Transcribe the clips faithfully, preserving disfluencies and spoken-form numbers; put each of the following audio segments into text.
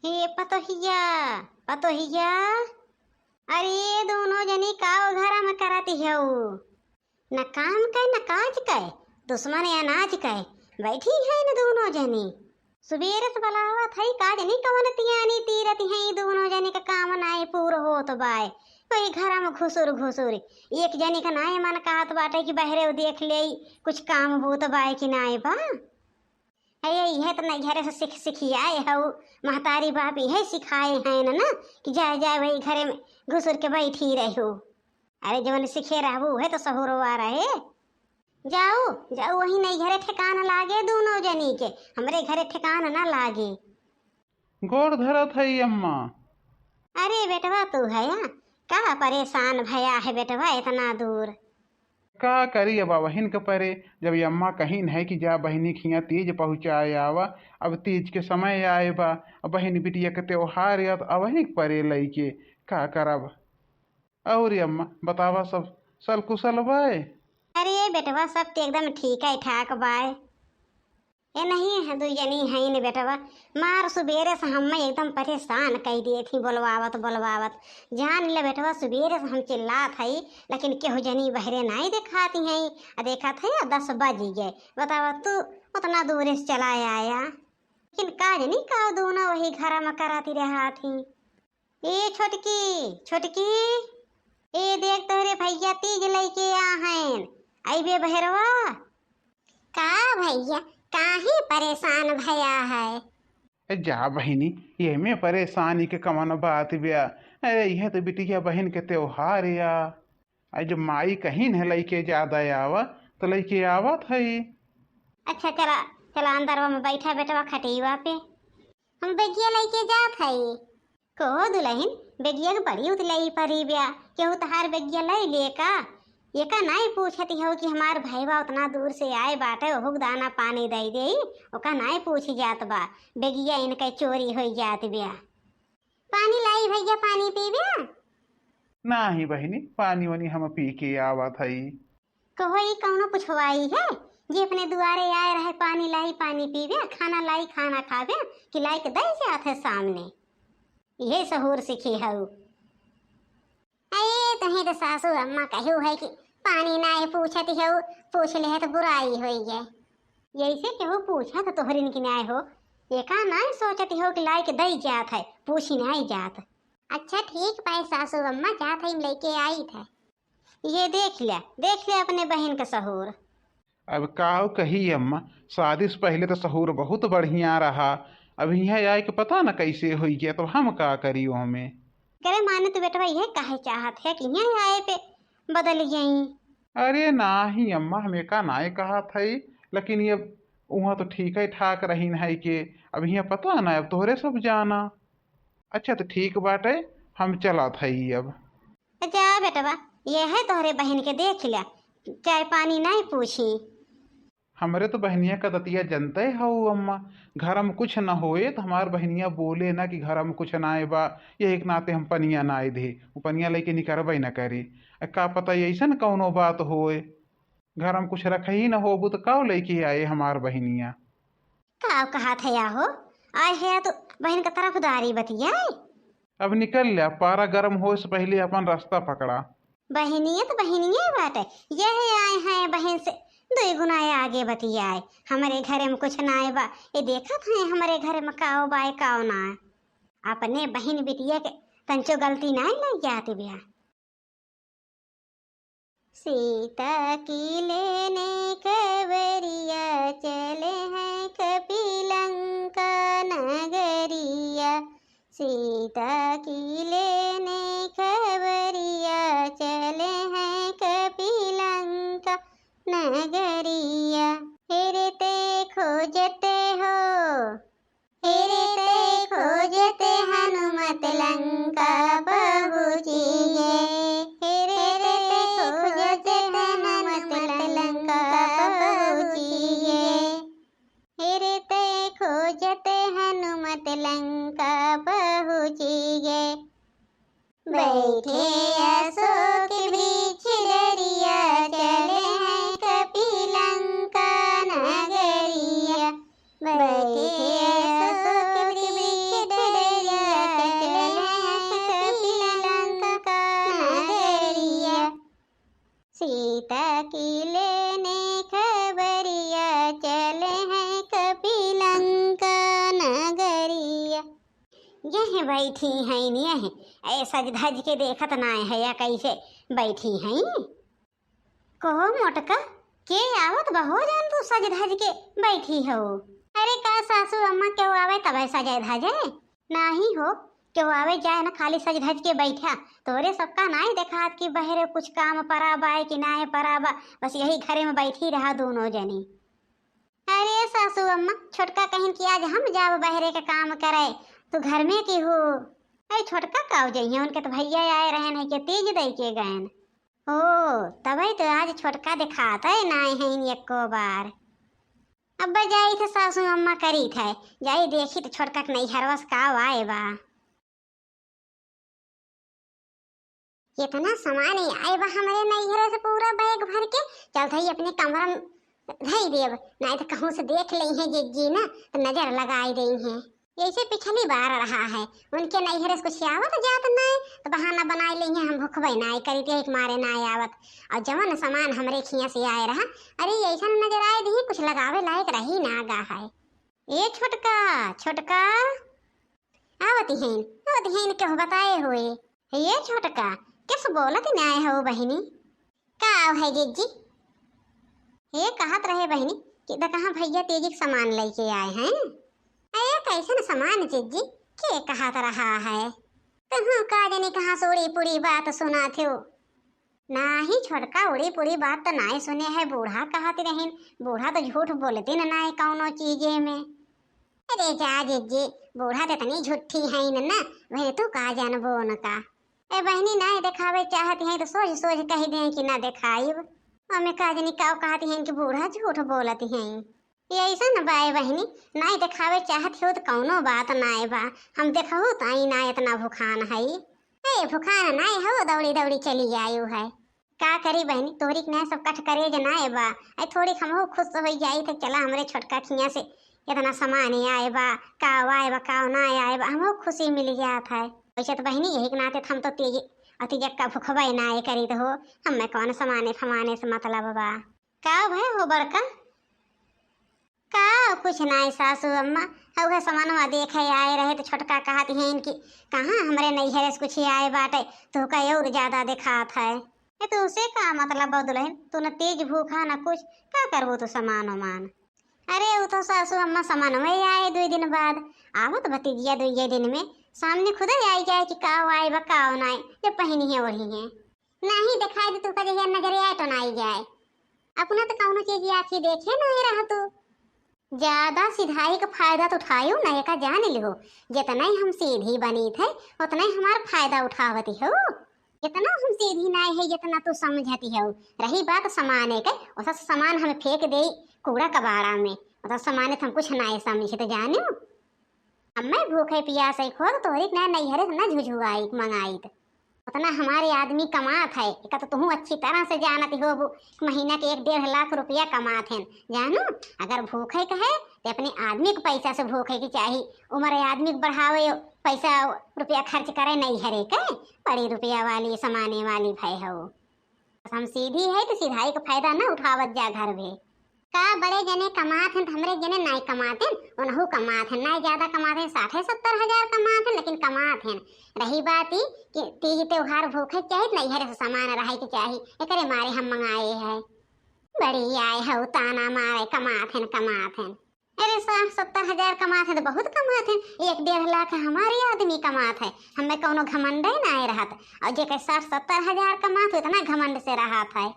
हे पतोहिया, पतोहिया, अरे दूनो जनी काव घरा में करत हऊ? न काम कै न काज कै, दुश्मन अनाज कै, बैठी हैं न दूनो जनी। सुबेरे से बलावत हई, का जनी कवन तियानी तीरत हैं, ई दूनो जनी क काम नाई पूर होत बाय। वही घरा में घुसुर घुसुर, एक जनी क नाई मन कहत बाटे कि बहरे देख लेई, कुछ काम बूत बाय कि नाई बा। अरे, इहे त नैहरे से सीख, सीखियाए हऊ, महतारी बाप इहे सिखाए हैं न, न, कि जाए, जाए वही घरे में घुसुर के बैठी रहू। अरे, जवन सीखे रहबू, उहे त सहुरवा रहे। जाऊ, जाऊ, वही नैहरे ठिकान लागे दूनो जनी के, हमरे घरे ठिकान न लागे। गोड़ धरत हई अम्मा। अरे बेटवा, तू हया, का परेशान भया है बेटवा इतना दूर? का करी अब बहिन के परे, जब ये अम्मा कहिन है कि जा बहिनी खिया तीज पहुँचाए आवा, अब तीज के समय आए बा, अब बहिन बिटिया के त्योहार या, तो अबही के परे लइके का करब? और ये अम्मा बतावा, सब सल कुशल बाय? अरे बेटवा, सब तो एकदम ठीक है ठाक बाय। ए नहीं, दुई जनी हईन बेटवा, मार सुबेरे से हम्मे एकदम परेशान कई दिए थी, बोलवावत बोलवावत। जान ले बेटवा, सुबेरे से हम चिल्लात हई, लेकिन केहू जनी बहरे नाई देखाती हई। आ देखत हई, आ दस बज गए। बतावा तू, उतना दूर से चला आया, लेकिन का जनी का दूनो वही घर में कराती रहा थी। ए छोटकी, छोटकी, ए देख तोहरे भैया तीज लइके आ हैं, अइबे बहरवा। का भैया, काहे परेशान भया है? ए जा बहिनी, ये में परेशानी के कवन बात ब्या? अरे, यह तो बिटिया बहिन के त्योहार या। आ जब माई कहिन है लइके जादा आवा, तो लइके आवत है। अच्छा, चला, चला अंदरवा में बैठा बेटवा खटिया पे। हम बेगिया लइके जात हई। कहो दुलहिन, बेगिया के बड़ी उतलई परी ब्या, केहू तहार बेगिया लई ले का? एका नाई पूछत हो कि हमार भईवा उतना दूर से आए बाटे, ओहू के दाना पानी दई देई, ओका नाई पूछ जात बा, बेगिया इनके चोरी होई जात ब्या। पानी लाई भैया, पानी पीब्या? नाही बहिनी, पानी वानी हम पी के आवत हई। कहो, ई कौनो पुछवाई है? जे अपने दुआरे आए रहे, पानी लाई, पानी पीब्या, खाना लाई, खाना खाब्या, कि लाई के दई जात है सामने। इहे सहूर सीखी हऊ। अये, तुही तो सासू अम्मा कहू है कि पानी नाई पूछत हऊ, पूछ ले तो बुराई होई है। यैसे केहू पूछा तो तोहरिन की नाई हो, एका नाई सोचत हो कि लाई के दई जात है, पूछी नाई जात। अच्छा ठीक पाए सासू अम्मा, जात है, लइके आई था। ये देख लिया, देख लिया अपने बहिन का सहूर। अब काव कही अम्मा, शादी से पहिले तो सहूर बहुत बढ़िया रहा, अब हियाँ आए के पता न कैसे होई गया, तो हम का करी ओहमे। करे माने तो बेटवा ये काहे चाहत है कि हियाँ आए पे बदल गई? अरे नाही अम्मा, हम एका नाय कहत हई, लेकिन ये उहाँ तो ठीक है ठाक रहीन है के, अब हियाँ पता न, अब तोहरे सब जाना। अच्छा तो ठीक बाटे, हम चलत हई अब। जा बेटवा, ये है तोहरे बहिन के, देख लिया, चाय पानी नाई पूछी। हमरे तो बहिनिया का दतिया जनते हऊ अम्मा, घर में कुछ न होए तो हमार बहिनिया बोले ना कि घर में कुछ नाए बा, यही के नाते हम पनिया नाए दे, वो पनिया लइके निकरबे न करी। आ का पता ऐसन कौनो बात होए, घर में कुछ रखे ही न होबू तो काव लइके आए हमार बहिनिया। का कहत है हो? आए है तो बहिन का तरफदारी बतियाए। अब निकल ल्या, पारा गरम होए से पहिले अपन रास्ता पकड़ा। बहिनिये तो बहिनिये बाटे, यह आए हैं बहिन से दुई गुना आगे बतियाए। हमरे घरे में कुछ नाए बा, ये देखत हैं हमरे घरे में काव बाए काव नाए। अपने बहिन बिटिया के तंचो गलती नाए लग जात ब्या। सीता की लेने खबरिया चले हैं कपिलंका नगरिया। सीता की लेने खबरिया चले हैं कपिलंका नगरिया। हेरते खोजते हो, हेरते खोजते हनुमत लंका पहुँची गे। हेरते खोजते हनुमत लंका पहुँची गे। हेरते खोजते हनुमत लंका पहुँची गे। बैठे अशोक वृक्ष डरिया, चले हैं कपिलंका नगरिया। बैठे अशोक वृक्ष डरिया, यह बैठी हैं, यह ए सज धज के देखत नाय है या कैसे बैठी हैं। कहो मोटका, के आवत बहो जौन तू सज धज के बैठी हो? अरे का सासू अम्मा, केहू आवे तबे सजे धजे? नाही हो, केहू आवे जाए ना, खाली सज धज के बैठा। तोरे सबका नाही देखात कि बहरे कुछ काम परा बा कि नाही परा बा, बस यही घरे में बैठी रहा दोनों जनी। अरे सासू अम्मा, छोटका कहिन कि आज हम जाब बहरे के काम करे, तू घर में की हो। अरे छोटका काव जइहे, उनके तो भैया आए रहन है के तीज दे के गएन। ओ, तबे तो आज छोटका देखात है नाय है इन एको बार। अब जाई थे सासू अम्मा करी थे, जाई देखी तो छोटका के नैहरवा से का आए बा। कितना सामान ही आए बा हमरे नैहरे से पूरा बैग भर के। चल थई अपने कमरा में धई देब, नाय तो कहूँ से देख लेइहे जिज्जी ना तो नजर लगाई देइहे। जैसे पिछली बार रहा है, उनके नैहरे से कुछ आवत जात नाय तो बहाना बनाई लेइहे, हम भुखबे नाय करी थे एक मारे नाय आवत। और जवन सामान हमरे खिया से आए रहा, अरे ऐसा नजर आए दी कुछ लगावे लायक रही ना गा है। ए छोटका, छोटका, आवत हैं, आवत हैं, केहू बताए हुए। हे ये छोटका, किस बोलत नाय हो बहिनी? का है जिज्जी? हे कहत रहे बहिनी कि द कहाँ भैया तीज के सामान लेके आए हैं। अरे कैसन सामान जिज्जी? के कहत रहा है? तुहूँ का जाने कहाँ से उड़ी पुड़ी बात सुनात हो। नाही छोटका, उड़ी पुड़ी बात तो नाय सुने है, बूढ़ा कहत रहिन। बूढ़ा तो झूठ बोलते न नाय कौनो चीजे में। अरे जा जिज्जी, बूढ़ा तो इतनी झूठी है न ना, वह तू का जानबो उनका। ए बहिनी, नाय देखावे चाहत है तो सोझ सोझ कह दे कि ना देखाइब। हमें का जानी का कहत है कि बूढ़ा झूठ बोलत है। ये ऐसा न बाए बहिनी, नाय देखावे चाहत हो तो कौनो बात नाय बा, हम देखहु ताई ना इतना भुखान है। ए भुखान नाय हो, दौड़ी दौड़ी चली आयु है। का करी बहिनी, तोहरी के नाय सब कठ करे जे नाय बा। ए थोड़ी हमहू खुश हो जाई तो चला हमरे छोटका खिया से इतना सामान आए बा, का आए बा, का ना आए बा, हमहू खुशी मिल जात है। वैसे तो बहिनी यही के नाते हम तो तेज अति जक्का भुखबे नाय करी तो हो, हमें कौन सामाने फमाने से मतलब बा। का भय हो बड़का? का कुछ नाय सासू अम्मा, उहे समनवा देखे आए रहे तो छोटका कहत हैं कि कहाँ हमरे नैहरे से कुछ आए बाटे, तोहका और ज्यादा देखात है। ए तो उसे का मतलब बा दुल्हन, तू न तेज भूखा न कुछ, का करबो तू सामान उमान? अरे उ तो सासू अम्मा समनवे आए दुई दिन बाद, आवत भतीजिया दुइये दिन में, सामने खुदे आई जाए कि का आए बा का नाय, जब पहिनी है ओढ़ी है। नाही देखाई दे तू का जहिया नजरे आए तो ना आई जाए। अपना तो कौनो चीज आँखी देखे ना रहा तू। ज्यादा सिधाई का फायदा तो उठायो ना, एका जान लिहो। जितना ही हम सीधी बनी थे, उतना ही हमार फायदा उठावती हो। इतना हम सीधी नाय है, जितना तू समझती हो। रही बात सामान के, उसा सामान हम फेंक दे कूड़ा कबाड़ा में, उसा सामान हम कुछ नाय समझे तो जानियो। अब मैं भूखे पियासे खोद तोहरी के ना नैहरे से ना झुझुआई मंगाई त। उतना हमारे आदमी कमात है, एका तो तुहूँ अच्छी तरह से जानत होबू, महीना के एक डेढ़ लाख रुपया कमात हैं, जानू। अगर भूखे के है, तो अपने आदमी के पैसा से भूखे के चाही। उम्र आदमी के बढ़ावे, पैसा रुपया खर्च करे नैहरे के, बड़ी रुपया वाली, सामाने वाली भय हो। बस हम सीधी है, तो सिधाई के फायदा ना उठावत जा घर भे। का बड़े जने कमात हैं, त हमरे जने नाई कमात हैं, उनहु कमात हैं, नाई ज्यादा कमात हैं, साठे सत्तर हजार कमात हैं, लेकिन कमात हैं। रही बात ई कि तीज त्योहार भूखे के चाही, नैहरे से सामान रहे के चाही, एकरे मारे हम मंगाए हैं। बड़ी आए है ताना मारे, कमात हैं, कमात हैं। अरे, साठ सत्तर हजार कमात हैं तो बहुत कमात हैं, एक डेढ़ लाख हमारे आदमी कमात है, हमें कौनो घमंडे नाई रहत। और जेकर साठ सत्तर हजार कमात हो, इतना घमंड से रहत है।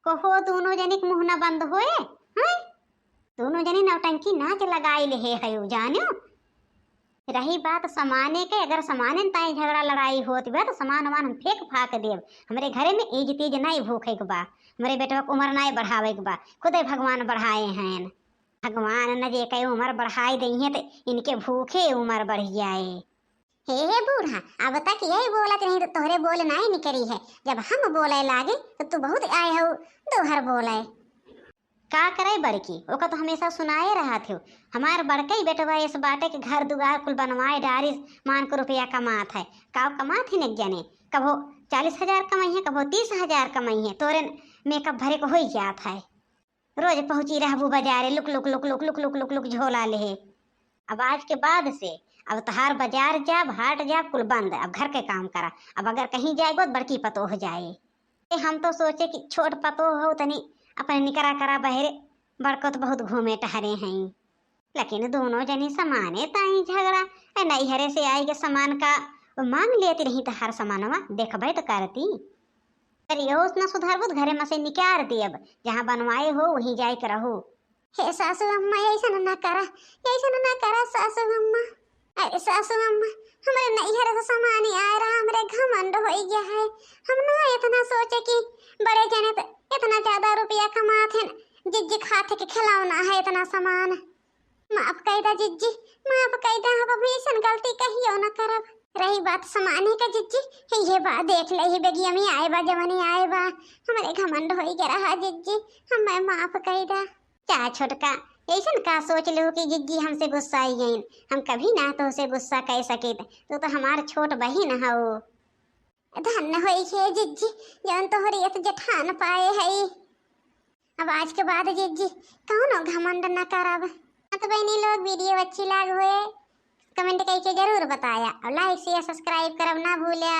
कहो, दोनों जनी के मुँह न बंद होए, हैं? दोनों जनी नौटंकी नाच लगाई ले हे हयो, जान्यो। रही बात समाने के, अगर समाने ताई झगड़ा लड़ाई होत बा, तो समान वमान हम फेंक फाक देब। हमरे घरे में ईज तीज नाई भूखे के बा, हमरे बेटवा के उम्र नाई बढ़ावे के बा, खुदे भगवान बढ़ाए हैं। भगवान न जे कहे उम्र बढ़ाई दइहें, तो इनके भूखे उम्र बढ़ जाए। हे, हे बूढ़ा, अब तक यही बोलत रही तो तोहरे बोल नाई निकरी है। जब हम बोले लागे तो तू बहुत आए हो दोहर बोले। का करे बड़की, ओका तो हमेशा सुनाए रहत हो। हमार बड़कई बेटवा इस बाटे के घर दुआर कुल बनवाए डारिस, मान के रुपया कमात है। का कमात है न जने, कभो चालीस हजार कमाई है, कभो तीस हजार कमाई है, तोरे मेकअप भरे के होई जात है। रोज पहुँची रहबू बाजारे, लुक लुक लुक लुक लुक लुक लुक लुक झोला लेहे। अब आज के बाद से अब तहार बाजार जाब, हाट जाब, कुल बंद। अब घर के काम करा। अब अगर कहीं जाएगो तो बड़की पतोह जाए। ए, हम तो सोचे कि छोट पतोह हो, तनी अपने निकरा करा बहरे, बड़को तो बहुत घूमे टहरे हैं। लेकिन दोनों जनी समाने ताई झगड़ा। ए, नैहरे से आई के सामान का मांग लेती रही तो हर सामानवा देखबे तो करती। अरे, यहो उतना सुधारबो तो घरे में से निकार देब, जहाँ बनवाए हो वहीं जाए के रहो। हे सासू अम्मा, ऐसन ना करा, ऐसन ना करा सासू अम्मा। अरे सासू अम्मा, हमरे नैहर से सामान ही आए रहा, हमरे घमंड हो गया है। हम ना इतना सोचे कि बड़े जने तो इतना ज्यादा रुपया कमात हैं, जिज्जी खाते के खिलौना है इतना सामान। माफ कई दा जिज्जी, माफ कई दा, अब हम ऐसन गलती कहियो ना करब। रही बात सामान ही का जिज्जी, ये बा देख ले, ये बेगिया में आए बा, जवनी आए बा, हमरे घमंड होई के रहा जिज्जी, हमें माफ कई दा। क्या छोटका, ऐसन का सोच लो कि जिज्जी हमसे गुस्सा आई गईन? हम कभी ना तोहसे गुस्सा कह सकित, तू तो हमार छोट बहिन हऊ। धन्य होई हे जिज्जी, जौन तोहरी एत जेठान पाए हई। अब आज के बाद जिज्जी कौनो घमंड न करब। हाँ तो बहनी लोग, वीडियो अच्छी लाग हुए, कमेंट करके जरूर बताया और लाइक शेयर सब्सक्राइब करब ना भूल्या।